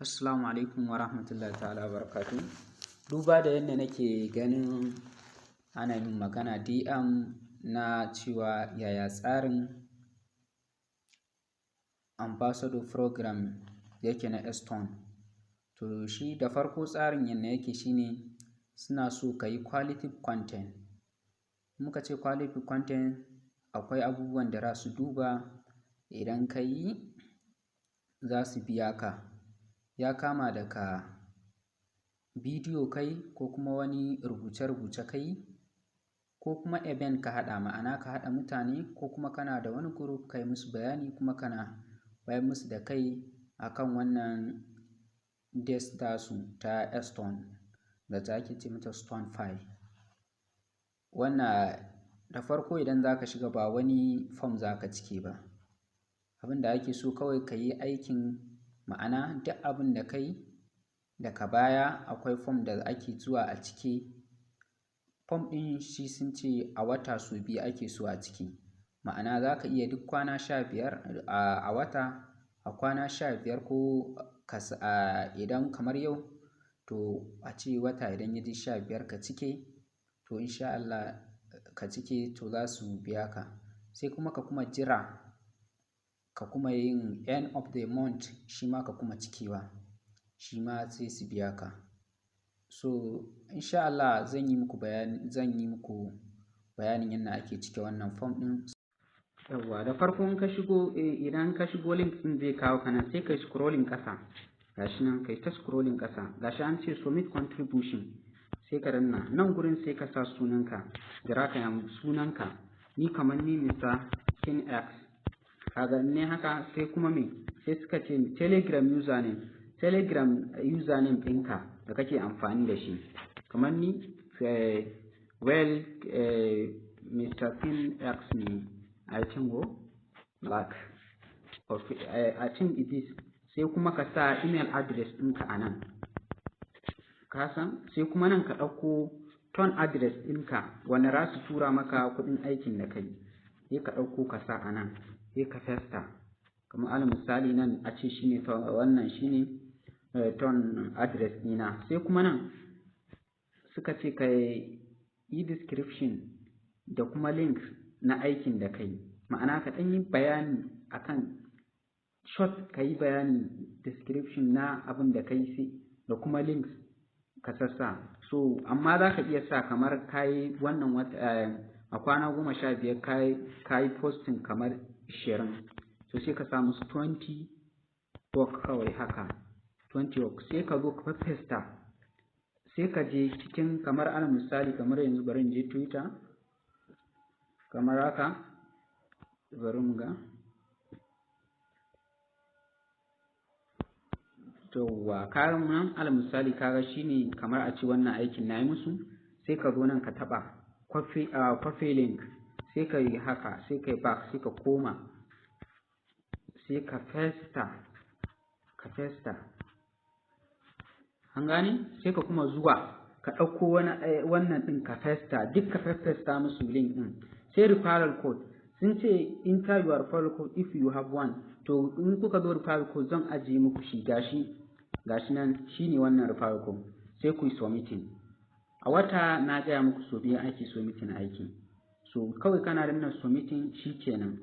Assalamu alaikum wa rahmatullahi ta'ala wa barakatuh. Duba da yadda nake ganin ana min magana DM na cewa yaya tsarin ambassador program yake na Stone. To, shi da farko tsarin yadda yake shine suna so ka yi quality content. Muka ce quality content, akwai abubuwan da za su duba, idan ka yi za su biya ka. Ya kama daga bidiyo kai ko kuma wani rubuce-rubuce ka yi ko kuma event ka haɗa, ma'ana ka haɗa mutane, ko kuma kana da wani group ka yi musu bayani kuma kana wayar musu da kai akan wannan DEX tasu ta Stone da ta ake ce mata StoneFi. Wannan da farko, idan za ka shiga, ba wani form za ka cike ba. Abin da ake so kawai ka yi aikin, ma'ana duk abin da ka yi daga baya, akwai form da ake zuwa a cike. Form ɗin shi sun ce a wata sau biyu ake so a cike. Ma'ana za ka iya duk kwana 15 a wata, a kwana 15, ko idan kamar yau, to a ce wata idan ya je 15 ka cike, to in sha Allah ka cike, to za su biya ka. Sai kuma ka kuma jira ka kuma yin end of the month, shi ma ka kuma cikewa, shi ma sai su biya ka. So in sha Allah zan yi muku bayanin yadda ake cike wannan form ɗin. Yauwa, da farko in ka shigo, idan ka shigo, link ɗin zai kawo ka nan, sai kai scrolling ƙasa. Gashi nan, kai ta scrolling ƙasa. Gashi an ce submit contribution, sai ka danna nan gurin, sai ka sa sunanka. Jira ka yi sunanka. Ni kamar ni Mr. King X. Kaga ne haka, sai kuma me? Sai suka ce Telegram username, Telegram username ɗinka da kake amfani da shi. Kamar ni, well, Mr. King X ne, I think, go like I think it is. Sai kuma ka sa email address ɗinka a nan, ka san. Sai kuma nan ka ɗauko TON address ɗinka wanda za su tura maka kuɗin aikin da kai, sai ka ɗauko ka sa a nan, sai ka paste. Kamar alal misali nan a ce shine wannan, shine TON address ɗina. Sai kuma nan suka ce ka yi description da kuma link na aikin da kai, ma'ana ka ɗan yi bayani akan short, ka yi bayani description na abin da kai sai da kuma links ka sassa. So amma za ka iya sa kamar kayi wannan wata a kwana 15 kayi posting kamar 20, to sai ka sa musu 20 work kawai haka, 20 work. Sai ka zo ka paste, sai ka je cikin, kamar alal misali, kamar yanzu bari in je Twitter kamar haka, bari mu ga. Yawwa, kayan nan, alal misali, kaga shine kamar a ce wannan aikin na yi musu. Sai ka zo nan ka taɓa copy link, sai ka yi haka, sai ka yi back, sai ka koma, sai ka paste, ka paste. An gane? Sai ka kuma zuwa ka ɗauko wani wannan ɗin ka paste, duk ka paste musu link ɗin. Sai referral code, sun ce enter your referral code if you have one. To, in kuka zo referral code, zan ajiye muku shi. Gashi, gashi nan, shine wannan referral code. Sai ku yi submitting. A wata, na gaya muku, so biyu ake submitting aiki. So kawai kana danna submitting, shikenan.